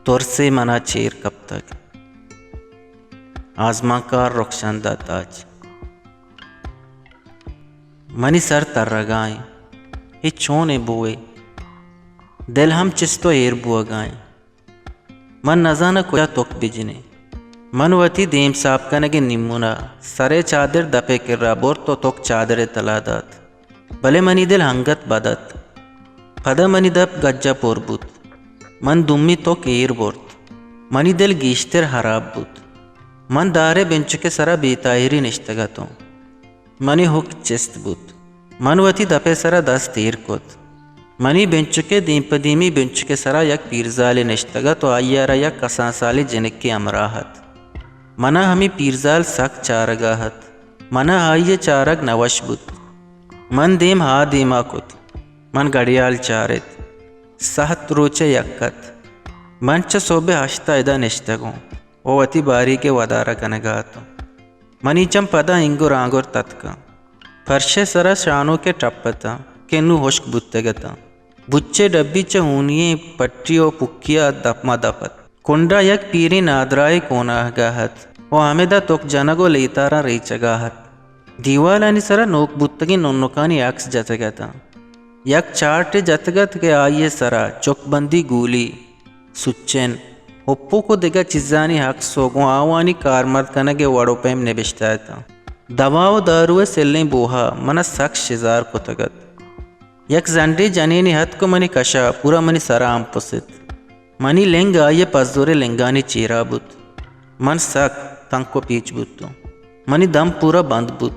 ترسے منا چیر کپتگ۔ آزمانکار رخشندہ تاج۔ منی سر ترگا ایں، اے چونیں بوئے؟ دل ہم چست و ایر بوگا ایں۔ من نزاناں کجا تک بجنیں۔ من وتی دیم ساپ کنگے نیمونا سرے چادر دپے کرا برت و تک چادرے تلا دات۔ بلے منی دل انگت بد ات۔ پدا منی دپ گجا پر بوت۔ من دومی تک ایر برت۔ منی دل گیشتر ہراب بوت۔ من دارے بنچکے سرا بے تاہیری نشتگ اتوں۔ منی ہک چست بوت۔ من وتی دپے سرا دست ایر کت۔ منی بنچکے دیم پہ دیمی بنچکے سرا یک پیرزالے نشتگ ات و آئی ء را یک کسان سالی جنکے ہمراہ ات۔ منا ہمے پیرزال سک چارگا ات۔ منا آئی ء چارگ نہ وش بوت۔ من دیم ہا دیما کت۔ من گڑیال چارت۔ سہت روچ ء یک ات۔ من چہ سہب ء ہشت ء ادا نشتگوں و وتی باریگ ء ودار ء کنگا اتوں۔ منی چم پدا اینگر آنگر تتکاں۔ پرش ء سرا شانوک ء ٹپ اتاں کہ نوں ہشک بوتگ اتاں۔ بچے ڈبی چہ ہونی ئیں پٹی و پکی ء دپ ما دپ ات۔ کنڈا یک پیریں نادراہے کوناہگا ات و ہمدا تک جنگ و لیتاراں ریچگا ات۔ دیوالانی سرا نوک بوتگیں ننکانی عکس جتگ اتاں۔ یک چارٹے جتگ ات کہ آئی ء سرا چک بندی گولی، سچن، ہپوک و دگہ چیزانی عکس و گوں آوانی کارمرد کنگ ء وڑ و پیم نبشتہ اتاں۔ دوا و دارو ء سلیں بوہا منا سک شزار کتگ ات۔ یک زنڈے جنینے اتک و منی کشا پورا منی سرا ہمپست۔ منی لنگ آئی ء پزورے لنگانی چیرا بوت۔ من سک تنک و پیچ بوتوں۔ منی دم پورا بند بوت۔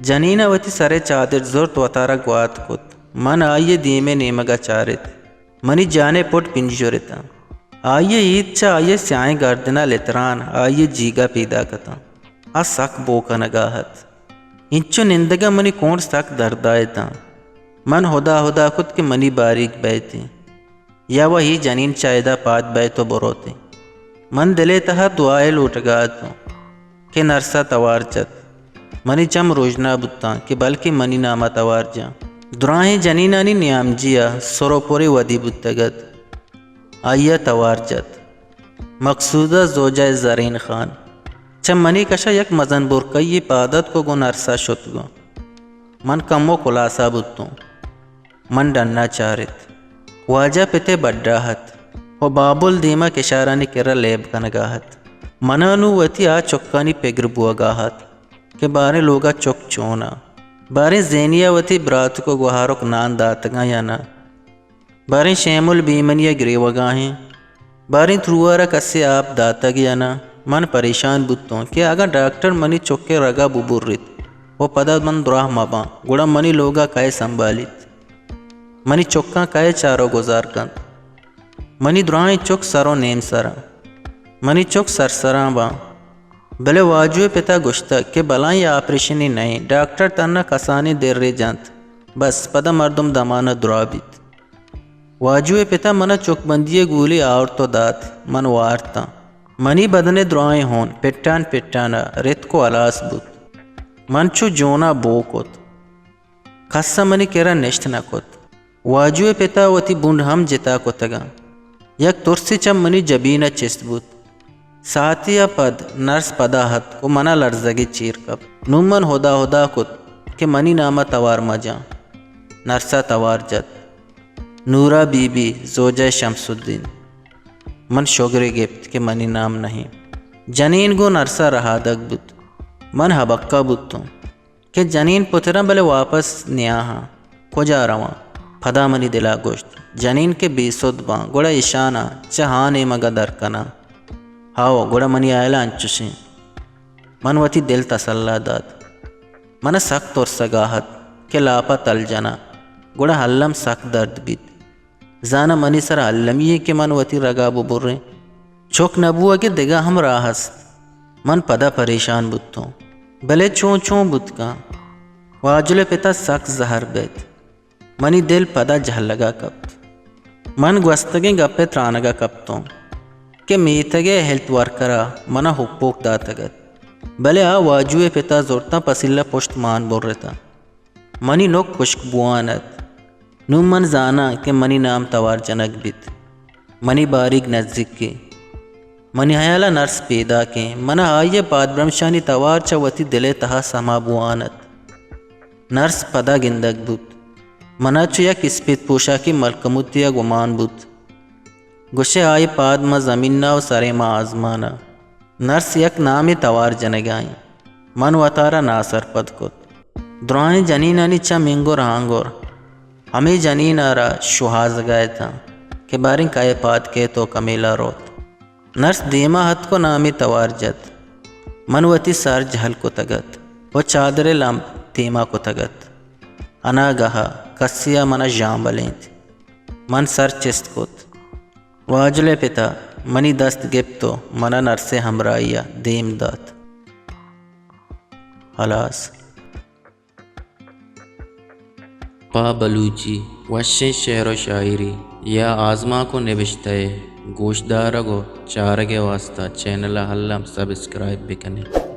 جنین ء وتی سرے چادر زرت وتارا گوات کت۔ من آئی ء دیم ء نیمگا چارت۔ منی جان ء پٹ پنجر اتاں۔ آئی ء ہیت چہ آئی ء سیاہیں گردن ء لتران آئی ء جیگ ء پیداک اتاں۔ آ سک بو کنگا ات۔ انچو نندگ ء منی کونڈ سک دردا اتاں۔ من ہدا ہدا کت کہ منی باریگ بئیتیں یا وہی جنین چہ ادا پاد بئیت و بروتیں۔ من دل ء تہا دعا ء لوٹگا اتوں کہ نرس ء توار جت۔ منی چم رژنا بوتاں کہ بلکیں منی نام ء توار جاں۔ دراہیں جنینانی نیامجی ء سر و پرے ودی بوتگ ات۔ آئی ء توار جت۔ مقصودہ زوجہ زرین خان چہ منی کشا یک مزن برکئی پاد اتک و گوں نرس ء شت گوں۔ من کمو کلاسا بوتوں۔ من ڈنا چارت۔ واجہ پت ء بڈا ات و بابل دیما کشارانی کرا لیب کنگا ات۔ منا نوں وتی آ چکانی پگر بوگا ات کہ باریں لوگا چک چونا۔ باریں زینیا وتی براتک و گوہارک نان داتگاں یا نہ۔ باریں شیمل بے منی ء گریوگا ایں۔ باریں تروار ء کسے آپ داتگ یا نہ، من پریشان بوتوں کہ اگاں ڈاکٹر منی چک ء رگ ء ببریت و پدا من دراہ مہ باں، گڑا منی لوگ ء کئے سنبھالیت؟ منی چکاں کئے چار و گزار کنت؟ منی دراہیں چک سر و نیم سر انت۔ منی چک سرسراں باں۔ بلے واجو ء پت ء گوشتگ کہ بلاہیں آپریشنے نہ انت، ڈاکٹر تھنا کسانیں درے جنت، بس پدا مردم دمان ء دراہ بیت۔ واجو ء پت ء من ء چک بندی ء گولی آورت و دات، من وارتاں۔ منی بدن ء دراہیں ہون پٹان پٹان ء رتک و ہلاس بوت۔ من چو جون ء بو کت۔ کس ء منی کرا نشت نہ کت۔ واجو ء پت ء وتی بنڈ ہم جتا کتگاں۔ یک ترسے چہ منی جبین ء چست بوت۔ ساعتے ء پد نرس پدا اتک و من ء لرزگے چیر کپت۔ نوں من ہدا ہدا کت کہ منی نام ء توار مہ جاں۔ نرس ء توار جت۔ نورا بی بی، زوجہ شمس الدین۔ من شگرے گپت کہ منی نام نہ انت۔ جنین گوں نرس ء رہادگ بوت۔ من ہبکہ بوتوں۔ کہ جنین پتراں بلے واپس نیاہاں، کجا رواں؟ پدا منی دلا گوشت، جنین کہ بے سد باں، گڑا اشاناں چہ ہا نیمگا در کناں۔ ہاؤ، گڑا منی ہیال انچشیں۔ من وتی دل تسلا دات۔ من سک ترسگا ات کہ لاپا تل جناں، گڑا الم سک درد بیت۔ زاناں منی سرا المی ایں کہ من وتی رگا ببریں۔ چک نہ بوہگے دگہ ہم راہ است۔ من پدا پریشان بوتوں۔ بلے چون چون بوت کن؟ واجل ء پتا سک زہر بیت۔ منی دل پدا جہلگا کپت۔ من گوستگیں گپ ء ترانگا کپتوں کہ میتگ ء ہیلتھ ورکرا منا ہپوک داتگ ات۔ بلے آ واجو ء پتا زرتاں پسیلہ پشت مان برتاں۔ منی نک ہشک بوان ات۔ نوں من زاناں کہ منی نام توار جنگ بیت۔ منی باریگ نزیکیں۔ منی ہیال ءَ نرس پیداکیں۔ من ءَ آئی ءِ پادبرمشانی توار چہ وتی دل ءِ تہا سما بوان ات۔ نرس پدا گندگ بوت۔ من ءَ چو یک اسپیت پوشاکیں ملکموتے ءَ گمان بوت۔ گوشئے آئی ءِ پاد ماں زمین ءَ ءُ سرے ماں آزمان ءَ۔ نرس یک نامے توار جنگ ءَ ایں۔ من وتارا ناسرپد کت۔ درائیں جنینانی چم اینگر آنگر۔ ہمے جنین ءَ را شوہازگ ءَ اتاں کہ باریں کئے پاد کیت ءُ کمیلا روت۔ نرس دیما اتک ءُ نامے توار جت۔ من وتی سر جہل کتگ ات ءُ چادر ءِ لمب دیما کتگ ات۔ اناگہ ءَ کسے ءَ من ءَ ژامبلینت۔ من سر چست کت۔ واجل ءِ پت ءَ منی دست گپت ءُ من ءَ نرس ءِ ہمراہی ءَ دیم دات۔ ہلاس۔ پہ بلوچی وشیں شعر ءُ شاعری یا آزمانک ءُ نبشتہ ءِ گوشدارگ ءُ چارگ ءِ واستہ چینل ءَ الم سبسکرائب بہ کن ات۔